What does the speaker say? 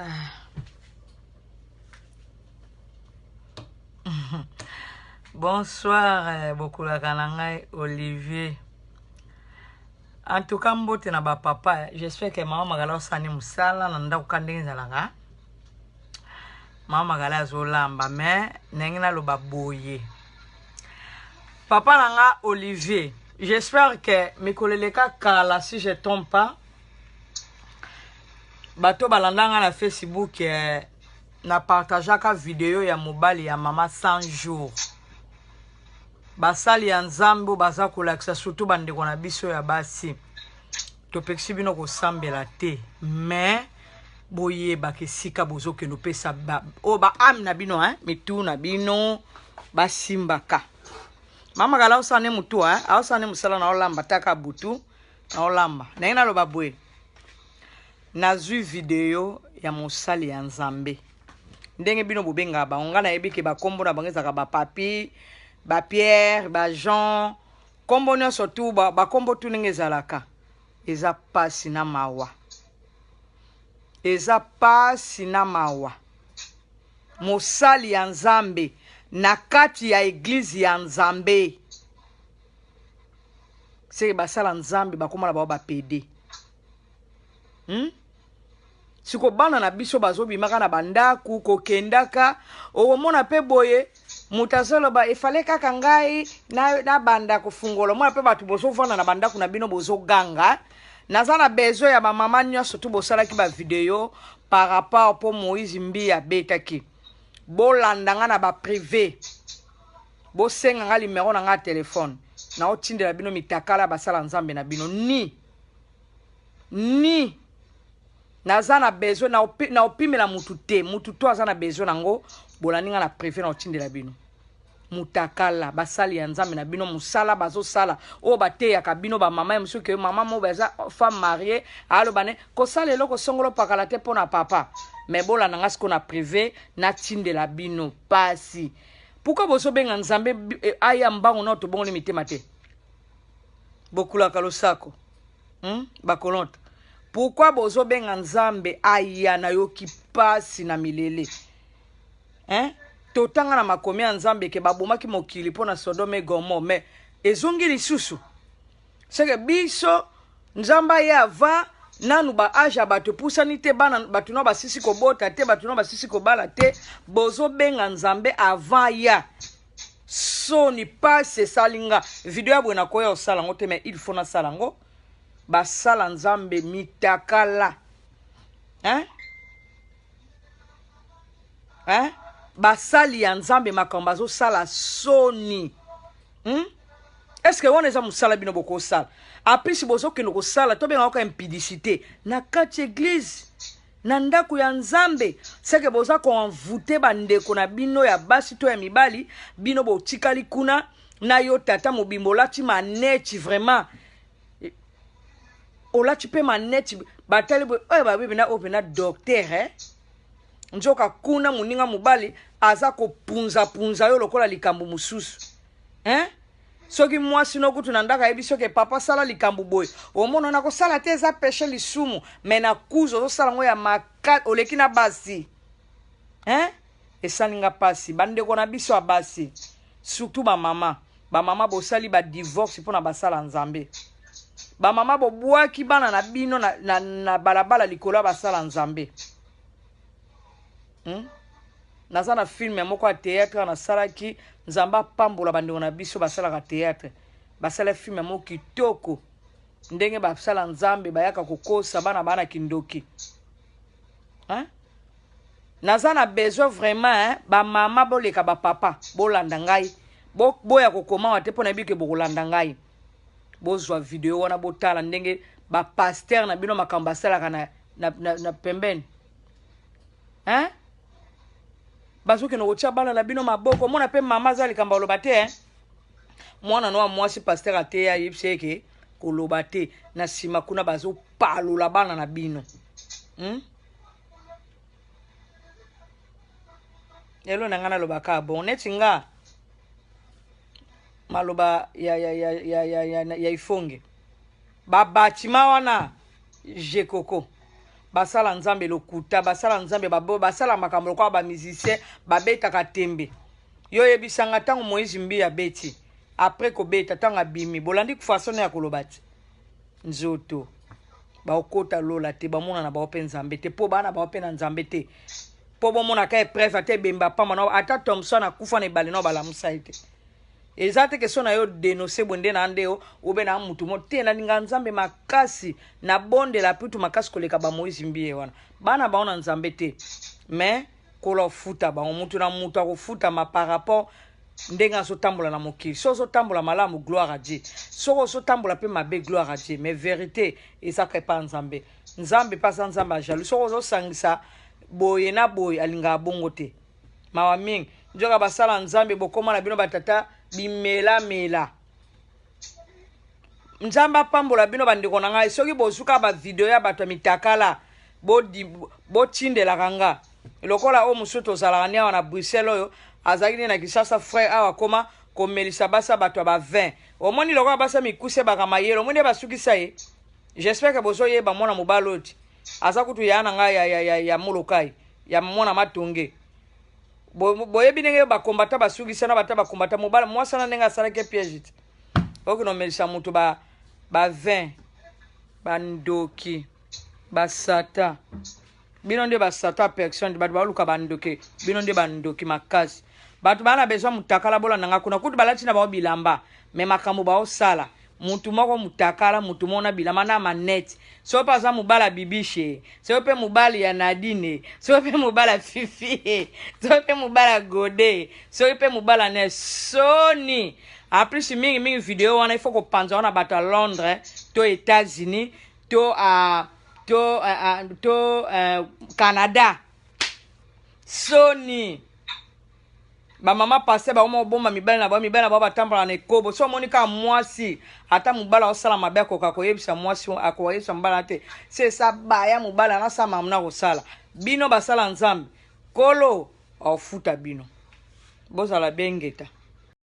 Ah. Bonsoir, eh, bokulaka na ngai Olivier. En tout cas, mbote na ba papa. J'espère que mama Magala osani musala na ndako ka ndenge ezalaka. Mama Magala azolamba mais ndenge naloba boye. Papa na nga Olivier, j'espère que mikolo eleka kala si je tombe pas bato balanda nga na Facebook eh, na partageaka video ya mobali ya mama 100 jours basali ya nzambe oyo baza kolakisa surtout bandeko na biso ya basi topekisi bino kosambela te mais boyebaka esika bozokende opesa oyo ba ame na bino hein, mitu na bino basimbaka mama kala osala ne motu hein, aosala ne mosala na olamba taka butu na olamba ndenge naloba boye nazwi video ya mosali ya nzambe ndenge bino bobengaka bango ngai nayebi ke bakombo na bango ezalaka bapapi bapierre bajean nkombo nyonso tu bakombo tu ndenge ezalaka eza pasi na mawa eza pasi na mawa mosali ya nzambe na kati ya eglize ya nzambe seke basala nzambe bakoma na bango bapede hmm? siko bana na biso bazobimaka na bandako kokendaka okomona mpe boye moto azoloba efale kaka ngai nabanda na kofungola omona mpe bato bozovanda na bandako na bino bozoganga naza na besoin ya bamama nyonso tu bosalaki bavideo par rapport mpo moïse mbiye abetaki bolanda nga na baprive bosenga nga limero na nga ya telefone naotindela bino mitakala basala nzambe na bino ni ni naza na besoin na opimela mutu te mutu to aza na besoin nango bolandi nga na prive na otindela bino mutakala basali ya nzambe na bino mosala bazosala oyo bateyaka bino bamama ya mosusu ke mama moko aza femme marie aloba ne kosala eloko songolo pakala te mpo na papa me bolanda nga sikoyo na prive natindela bino pasi pourkui bozobenga nzambe eh, aya mbango nao tobongoli mitema te bokulaka losako hmm? bakolonte pourkui bozobenga nzambe aya nayoki pasi na milele hein? totanga na makomi ya nzambe ke babomaki mokili mpo na sodome et gomore mais ezongi lisusu seke biso nzambe aye avant nanu ba age ya bato epusani te bana bato nao basisi kobota te bato nao basisi kobala te bozobenga nzambe avant ya soni pasi esali nga video ya boye nakoya kosala yango te mais il faut nasala yango basala nzambe mitakala hein? Hein? basali ya nzambe makambo bazosala soni hmm? est ce que wana eza mosala bino bokosala apesi bozokende kosala tobengaka kaka impudicité na kati eglise na ndako ya nzambe seke boza koenvoute bandeko na bino ya basi to ya mibali bino botikali kuna na yo tata mobimba olati maneti vraiment olati mpe maneti batali boye oyo babi mpena oyo mpena docteur eh? nzoka kuna moninga mobali aza kopunzapunza yo lokola likambo mosusu hein? soki mwasi no kutu na ndako ayebi soki papa sala likambo boye omona na kosala te eza peshe lisumu me na kuzu ozosala yango ya maka oleki na basi hein? esali nga mpasi bandeko na biso ya basi surtout bamama bamama bosali badivorce mpo na basala nzambe bamama bobwaki bana na bino na, na, na balabala likolo ya basala nzambe hmm? naza na filme moko ya théâtre nasalaki nzambe apambola bandeko na biso basalaka théâtre basala filme moko kitoko ndenge basala nzambe bayaka kokosa bana bana kindoki hein? naza na besoin vraiment hein? bamama boleka bapapa bolanda ngai boya kokomawa te mpo nayebi ke bokolanda ngai bozwa video wana botala ndenge bapaster na bino makambo basalaka na, na, na, na pembeni hein? bazokende kotya bana na bino maboko omona mpe mama aza likambo aloba te hein? mwana no ya mwasi paster ateya ayebisi ye ke koloba te na nsima kuna bazopalola bana na bino hmm? lelo na ngai nalobaka bon neti nga maloba ya, ya, ya, ya, ya, ya, ya ifonge babatima wana jekoko Basala Nzambe lokuta, basala Nzambe babo, basala makambo lokola ba musicien babetaka tembe. Yo oyebisa nga ntango Moïse Mbiye abeti après kobeta ntango abimi, bolandi façon ya koloba te nzoto baokota lola te, bamona na bao mpe Nzambe te, mpo bana bao mpe na Nzambe te, mpo bomonaka epreuve ata ebemba pamba na ata Thomson akufa na ebale na balamusa ye te. Eza te question na yo denoncer boye nde na nde o obe na mutu mo te. Nalinga Nzambe makasi, nabondela putu makasi koleka ba Moïse Mbiye wana, bana bango na Nzambe te. Mais kola ofuta bango, mutu na mutu akofutama par rapport ndenge azotambola na mokili. Soki ozotambola malamu, gloire à Dieu. Soki ozotambola mpe mabe, gloire à Dieu. Mais vérité ezaka epa Nzambe. Nzambe mpe aza Nzambe ya jaloux. Soki ozosangisa boye na boye, alingaka bongo te. Mawa mingi, nzoka basala Nzambe bokóma na bino batata bimelamela. Nzambe apambola bino, bandeko na ngai. Soki bozuka bavideo ya bato ya mitakala, botindelaka nga. Lokola oyo mosusu tozalaka ni awa na Bruxelles, oyo azalaki nde na Kinshasa, frère awa akoma komelisa basa bato ya ba 20. Omoni lokola basa mikuse baka mayele, omoni nde basukisa ye. J'espère que bozoyeba mwana mobali oyo ti aza kutu ya na ngai ya Molokai, ya mwana Matonge. Boyebi ndenge bakombata basukisa na bata bakombata mobali mwasi wana, ndenge asalaki piège te. Okende omelisa moto ba 20. Bandoki, basata, bino nde basata personne. Bato baoluka bandoki, bino nde bandoki makasi. Bato baa na besoin mutakala, bolanda nga kuna. Kutu balati na bango bilamba, me makambo baosala, mutu moko mutakala, mutu moko na bilamba na manete. Soki mpe aza mobali ya Bibishe, soki mpe mobali ya Nadine, soki mpe mobali ya Fifi, soki mpe mobali ya Gode, soki mpe mobali ya ne soni. En plus, mingimingi video wana, il faut kopanza wana bato ya Londres to États-Unis to Canada. Soni, bamama pasteur bakoma kobomba mibali na bango. Mibali na bango batambola na ekobo. So omoni kaka mwasi, ata mobali aosala mabe, akoka koyebisa mwasi, akoyebisa mobali te. Se esa baya mobali anasala makambo na kosala. Bino basala Nzambe, Kolo aofuta bino. Bozala bengeta.